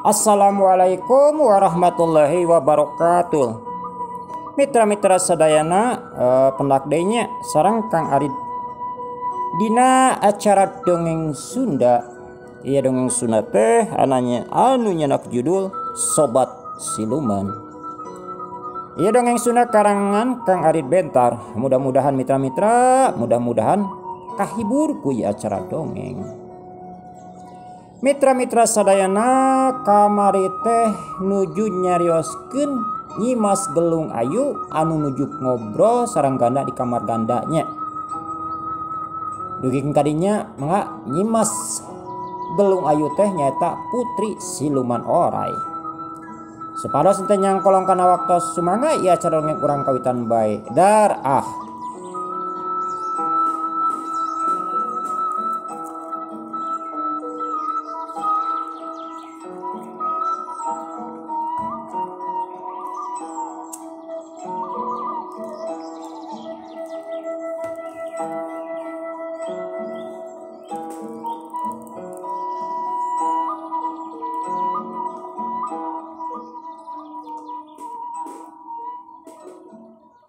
Assalamualaikum warahmatullahi wabarakatuh. Mitra-mitra sadayana pendak deui nya sareng Kang Arid dina acara dongeng Sunda. Iya dongeng Sunda teh ananya anu nyenak judul Sobat Siluman. Iya dongeng Sunda karangan Kang Arid Bentar. Mudah-mudahan mitra-mitra, mudah-mudahan kahibur ku ieu acara dongeng. Mitra-mitra sadayana kamari teh nuju nyarioskeun Nyimas Gelung Ayu anu nuju ngobrol sareng ganda di kamar gandanya. Dugi kadinya mangga Nyimas Gelung Ayu teh nyaeta putri siluman orai. Supados teh nyangkolong kana waktos sumangga ieu acara dongeng urang kawitan bae. Dar ah.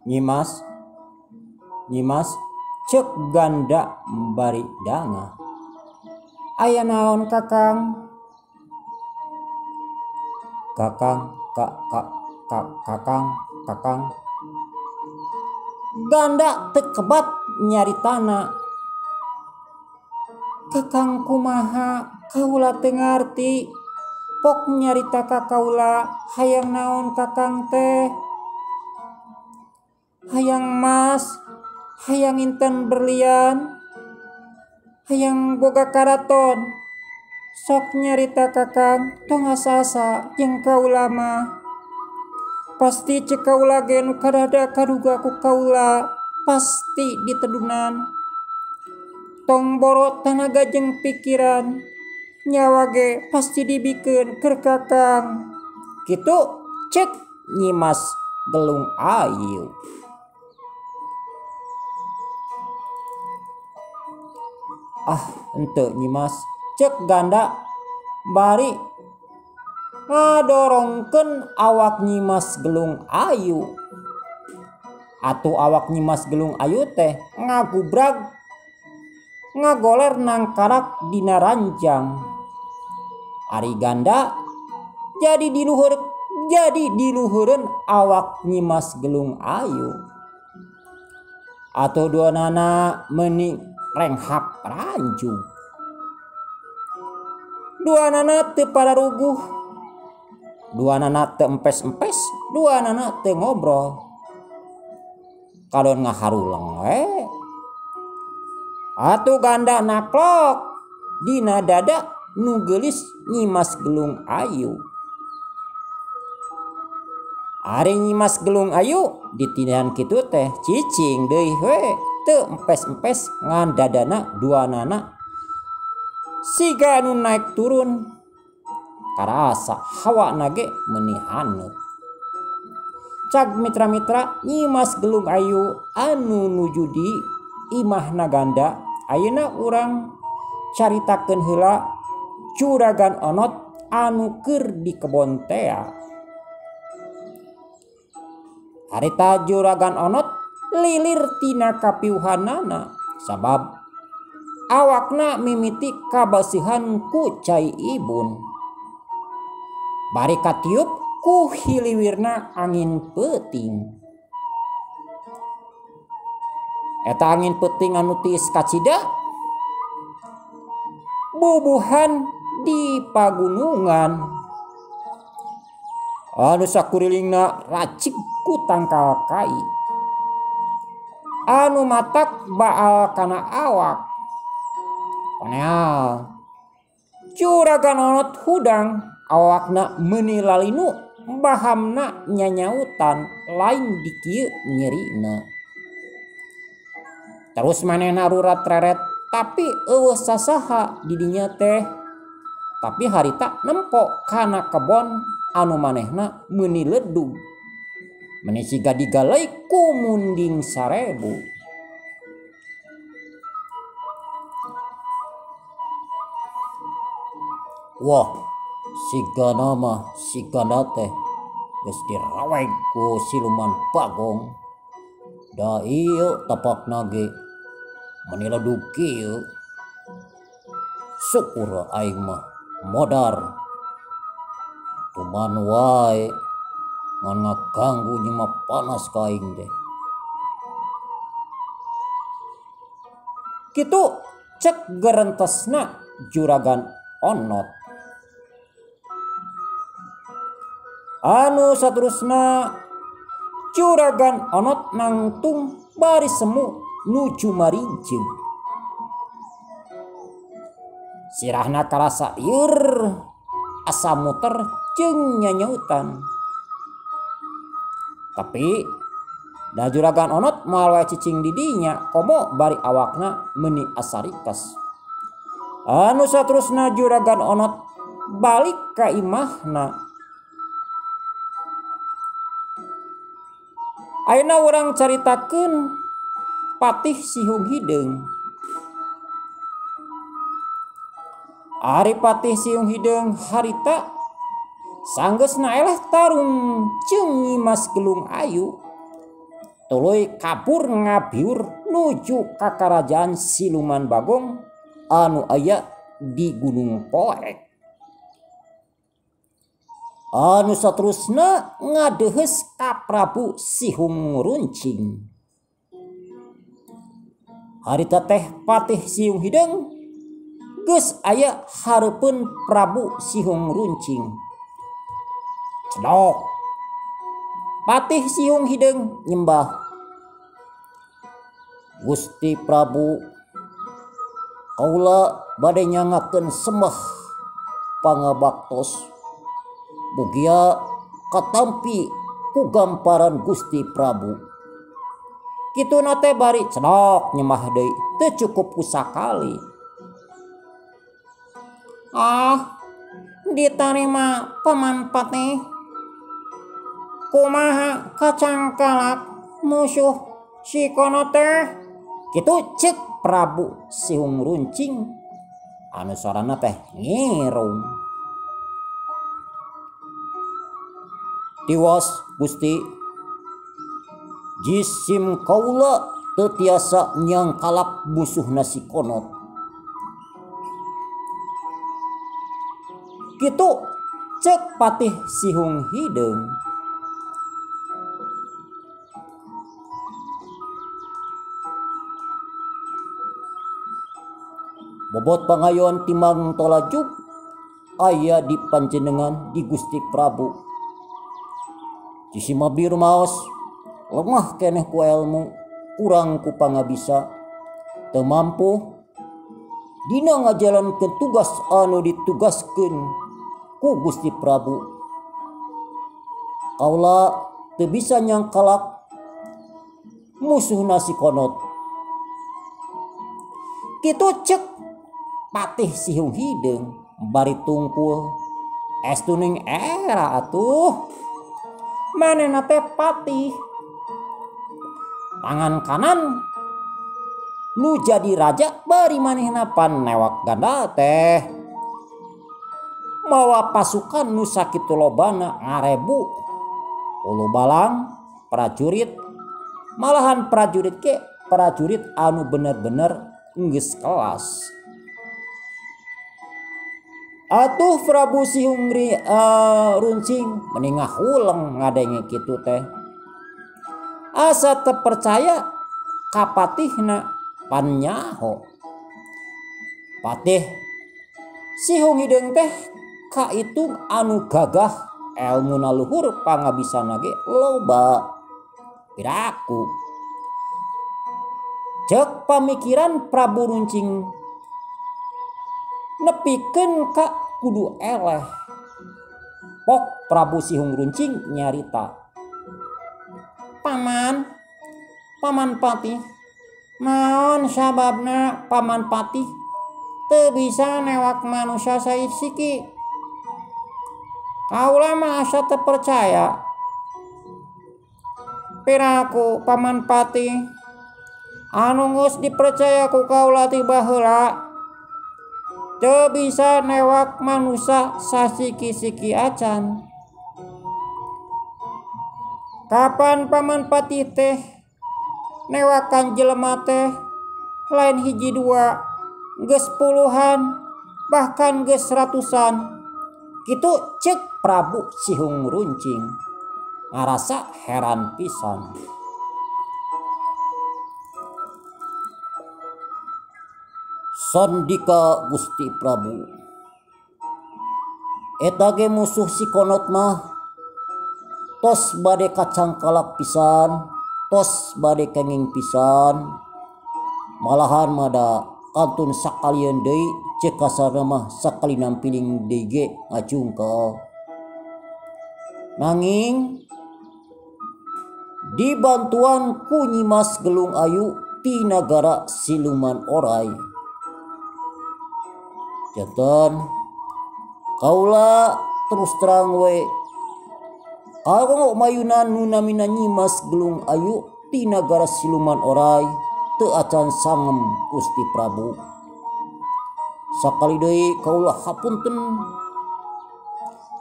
Nyimas, Nyimas, cek ganda bari danga. Aya naon kakang? Kakang, kak, kak, kak, kakang, kakang. Ganda tekebat nyaritana. Kakang kumaha, kaula teu ngarti. Pok nyarita ka kaula, hayang naon kakang teh? Hayang mas, hayang inten berlian, hayang boga karaton. Sok nyarita kakang, tong asa-asa jeung kaula mah. Pasti cek kaula ge nu kadada kaduga ku kaula, pasti ditedunan. Tong boro tanaga jeung pikiran, nyawa ge pasti dibikeun keur kakang. Kitu cek Nyimas Gelung Ayu. Ah, henteu Nyimas, cek ganda bari ngadorongkeun awak Nyimas Gelung Ayu. Atuh awak Nyimas Gelung Ayu teh ngagubrag ngagoler nangkarak dina ranjang. Ari ganda jadi diluhureun awak Nyimas Gelung Ayu. Atuh duanana meuni renghap ranjung. Duanana teu pararuguh, duanana teu empes-empes, duanana teu ngobrol. Kadon ngaharuleng we. Atuh ganda naklok dina dada nu geulis Nyimas Gelung Ayu. Ari Nyimas Gelung Ayu ditindihan kitu teh cicing deui we. Teu empes-empes ngan dadana duanana siga nu naik turun. Karasa hawana ge meuni haneut. Cag mitra-mitra Nyimas Gelung Ayu anu nuju di imahna ganda ayeuna urang caritakeun heula Juragan Onot anu keur di kebon tea. Harita Juragan Onot lilir tina kapiuhanana sabab awakna mimiti kabasihan ku cai ibun. Bari katiup ku hiliwirna angin peuting. Eta angin peuting anu tiis kacida bubuhan di pagunungan anu sakurilingna racik ku tangkal kai anu matak baal kana awak. Koneal Juragan Onot hudang awakna meuni lalinu bahamna nyanyautan lain dikieu nyerina. Terus manehna rurat reret tapi eueuh sasaha di dinya teh. Tapi harita nempo kana kebon anu manehna meuni ledug. Meni siga digalai ku munding 1000. Wah, Sigana mah sigana teh geus diraweg ku siluman Bagong. Da ieu tapakna ge meni ledug kieu. Syukur aing mah modar. Tuman wae ngan ngaganggu jeung mah panas ka aing teh. Kitu cek gerentesna Juragan Onot. Anu saterusna Juragan Onot nangtung bari semu nuju marinceug. Sirahna karasa lieur asa muter jeung nyanyautan. Tapi da Juragan Onot moal wae cicing di dinya komo bari awakna meuni asa rikes. Anu saterusna Juragan Onot balik ka imahna. Ayeuna urang caritakeun Patih Sihung Hideung. Ari Patih Sihung Hideung harita sanggeusna eleh tarung jeung Nyimas Gelung Ayu. Tuluy kabur ngabiur nuju ka karajaan Siluman Bagong anu aya di Gunung Poek. Anu saterusna ngadeuheus ka Prabu Sihung Runcing. Harita teh Patih Sihung Hideung geus aya hareupeun Prabu Sihung Runcing. Cedok. Patih Sihung Hideung nyembah. Gusti Prabu, kaula bade nyangakeun sembah pangabaktos. Mugia katampi ku gamparan Gusti Prabu. Kituna teh bari cedok nyembah deui, teu cukup ku sakali. Ah, ditarima Paman Patih. Kumaha kacangkalak musuh si kono teh? Kitu cek Prabu Sihung Runcing anu sorana teh ngirung. Tiwas Gusti, jisim kaula teu tiasa nyangkalak musuhna si konot. Kitu cek Patih Sihung Hideung. Bobot pangayon timang tolajuk aya di panjenengan di Gusti Prabu. Jisim abdi rumaos lemah keneh ku ilmu, kurang ku pangabisa, teu mampu dina ngajalankeun tugas anu ditugaskeun ku Gusti Prabu. Kaula teu bisa nyangkalak musuhna si konot. Kitu cek Patih Sihung Hideung bari tungkul estuning era atuh. Manehna teh patih tangan kanan nu jadi raja bari manehna pan newak ganda teh mawa pasukan nu sakitu lobana ngarebu ulu balang prajurit, malahan prajurit ke prajurit anu bener-bener geus kelas. Atuh Prabu Sihung Runcing meningah huleng ngadenge kitu teh. Asa teu percaya ka patihna pan nyaho. Patih Sihung Hideung teh kaitung anu gagah elmuna luhur pangabisana ge loba. Piraku. Cek pamikiran Prabu Runcing nepikeun ka kudu eleh. Pok Prabu Sihung Runcing nyarita. Paman, Paman Patih, naon sababna Paman Patih teu bisa newak manusia saisiki? Kaula mah asa teu percaya. Piraku Paman Patih anu geus dipercaya ku kaula ti baheula. Teu bisa newak manusa sasiki-siki acan. Kapan Paman Patih teh newakan jelema teh lain hiji dua, geus puluhan, bahkan geus ratusan. Kitu ceuk Prabu Sihung Runcing ngarasa heran pisan. Sandika Gusti Prabu, eta ge musuh si Konot mah tos bade kacangkalak pisan, tos bade kenging pisan, malahan mada kantun sakalieun deui ceuk kasarna mah sakali nampiling deui ge ngajungkel. Nanging dibantuan ku Nyimas Gelung Ayu ti nagara siluman orai. Janten kaula terus terang we kanggo mayunan nu namina Nyimas Gelung Ayu ti nagara siluman orai teu acan sangem Gusti Prabu. Sakali deui kaula hapunten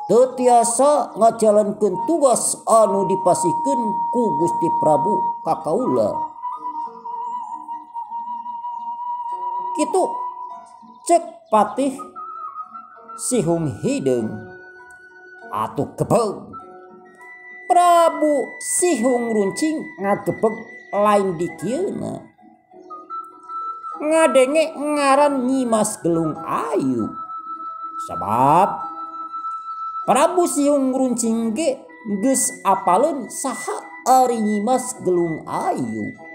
teu tiasa ngajalankeun tugas anu dipasihkeun ku Gusti Prabu ka kaula. Kitu ceuk Patih Sihung Hideung. Atuh gebeg. Prabu Sihung Runcing ngagebeg lain dikieuna. Ngadenge ngaran Nyimas Gelung Ayu. Sabab Prabu Sihung Runcing ge geus apaleun saha ari Nyimas Gelung Ayu.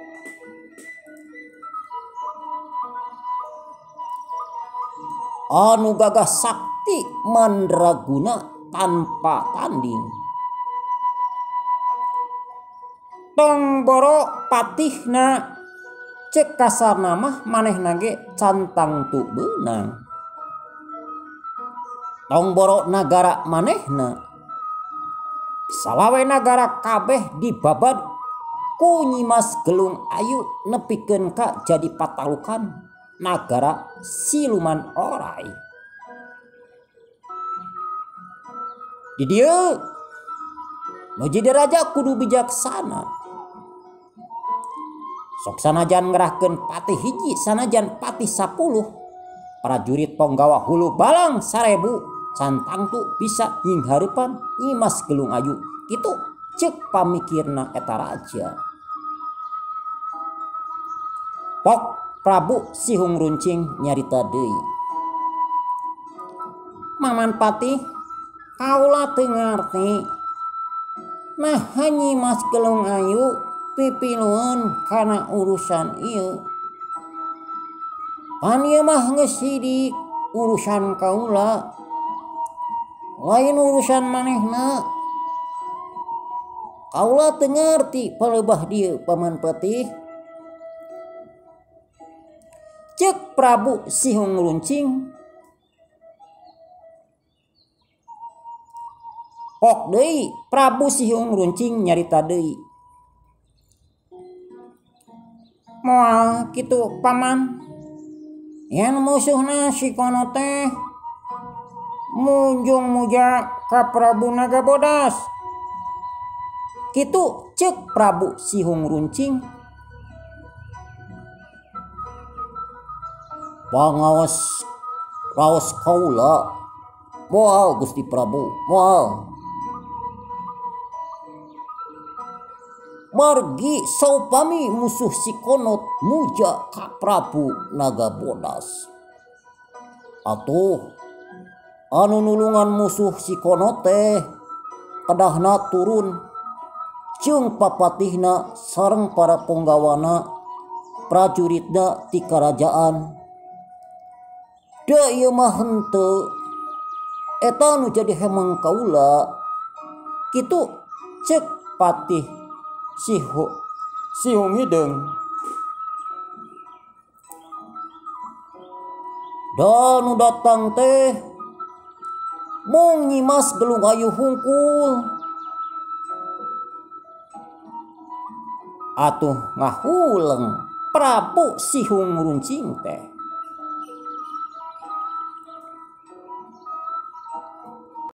Anu gagah sakti mandraguna tanpa tanding. Tong boro patihna ceuk kasarna mah manehna ge can tangtu beunang. Tong boro nagara manehna salawe nagara kabeh dibabad ku Nyimas Gelung Ayu nepikeun ka jadi patalukan nagara siluman orai. Di dieu nu jadi raja kudu bijaksana. Sok sanajan ngerahkeun patih hiji sanajan patih 10, prajurit ponggawa hulu balang 1000 can tangtu bisa nyinghareupan Nyimas Gelung Ayu. Kitu ceuk pamikirna eta raja. Pok Prabu Sihung Runcing nyarita deui. Maman Patih kaula teu ngarti. Nah Nyimas Gelung Ayu pipilueun kana urusan ieu. Pan ieu mah geus sidik urusan kaula, lain urusan manehna. Kaula teu ngarti palebah dieu Paman Patih. Ceuk Prabu Sihung Runcing. Pok deui Prabu Sihung Runcing nyarita deui. Moal kitu paman. Yen musuhna si Kono teh munjung muja ka Prabu Naga Bodas. Kitu ceuk Prabu Sihung Runcing. Pangaos raos kaula moal Gusti Prabu moal. Margi saupami musuh si Konot muja ka Prabu Naga Bodas. Atuh anu nulungan musuh si Konot teh kedahna turun jeung papatihna sareng para ponggawana prajuritna ti karajaan. Da ieu mah henteu eta nu jadi hemeng kaula. Kitu ceuk Patih Sihung Hideung. Da nu datang teh mung Nyimas Gelung Ayu hungkul. Atuh ngahuleng Prabu Sihung Runcing teh.